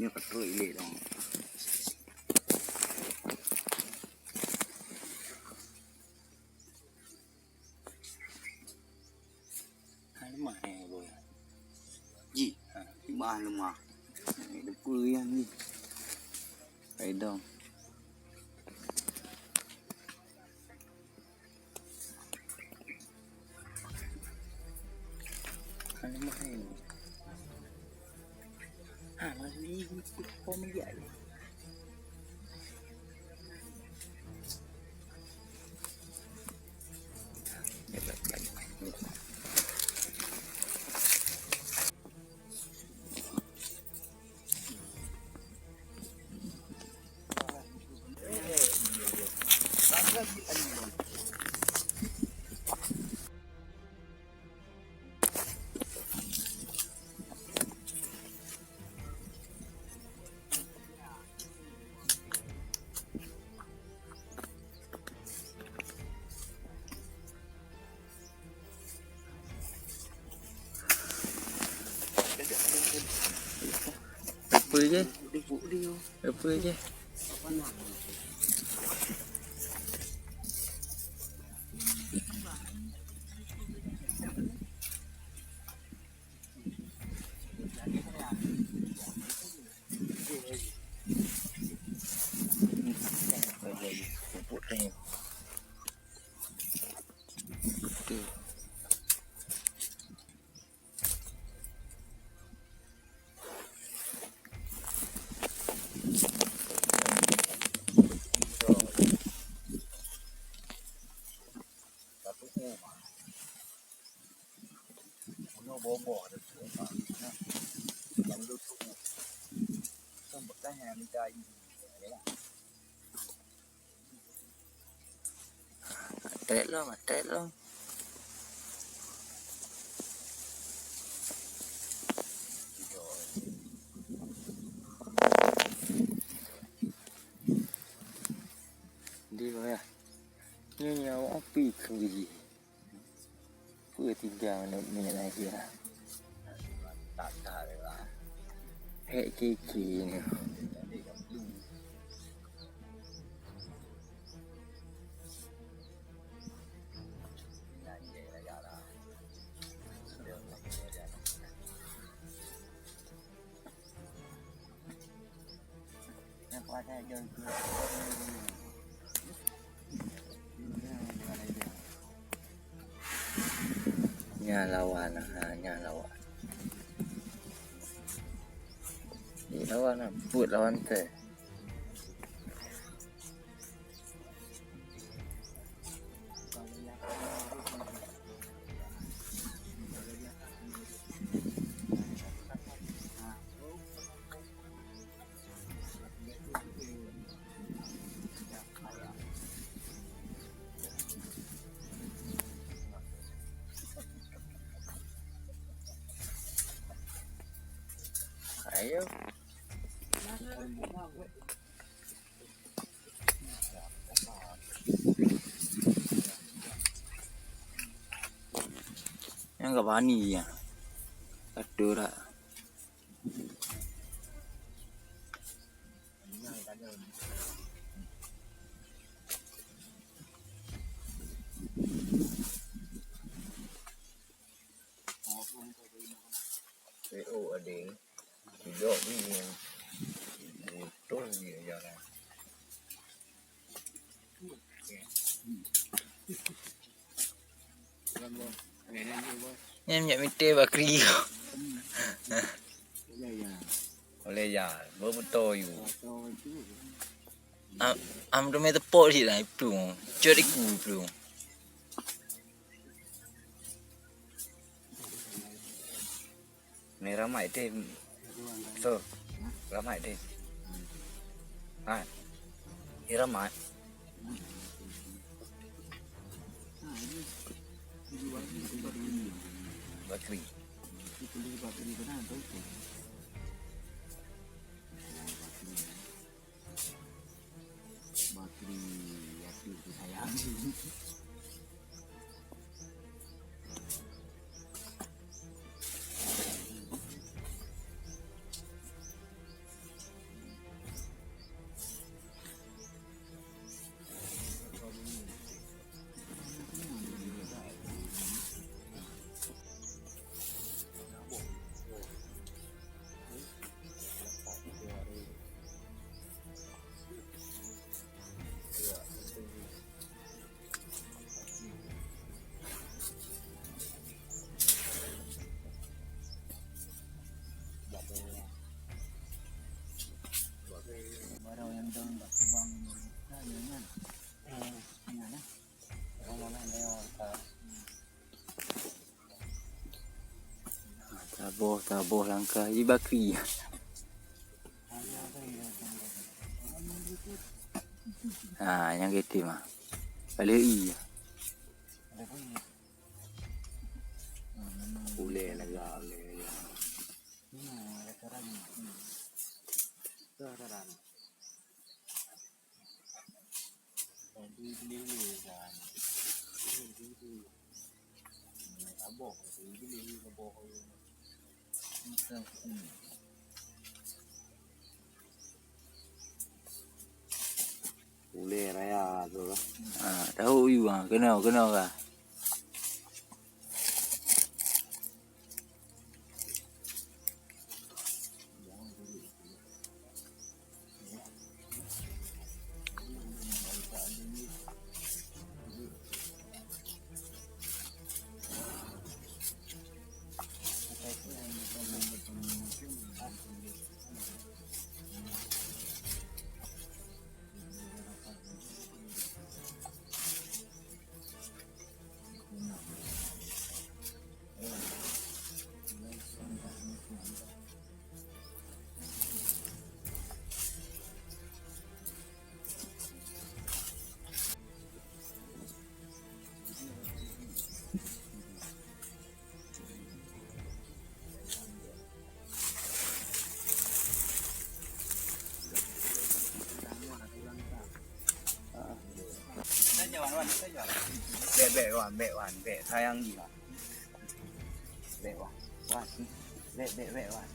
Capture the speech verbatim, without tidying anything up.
Nyoe ka trok ilée dong. Ha, leumah ni, boy. Ji, ha, leumah, leumah. Ni depan yang ni. Kai dong. Kan lemah ni. Ha, masuk ni, ikut pom dia. Apa je? Apa je? Matek lom, matek lom. Di mana? Ini nyawa api kembali. Peue tiga minyeuk lagi lah. Hek kiki ni. Nyan lawan, ha, nyan lawan. Ni lawan, ha, buet lawan teuh. Ayo. Nyang ka bani ya. Aduh dah. P O ada. Tidak ni. Betul dia jalan. Nyan minyeuk mité bakri. Oleh ya, beutôi. Am, am tu mé tepok sit lah, iplueng. Cot iku iplueng. Ni ramai deh. So, ramai deh. Ha. Ni ramai. Bakri. Bakri, aku sayang. Saboh, saboh langkah ji bakri. Ha, nyang geutem ah. Balik i. Ulèe lagak, ulèe lagak. Ulèe raya tu lah. Ha, tahu you ha, kena, kena kah? Bèk, bèk, wan, bèk, wan, bèk, sayang jih, wan. Bèk, wan. Wan. Bèk, bèk, bèk, wan.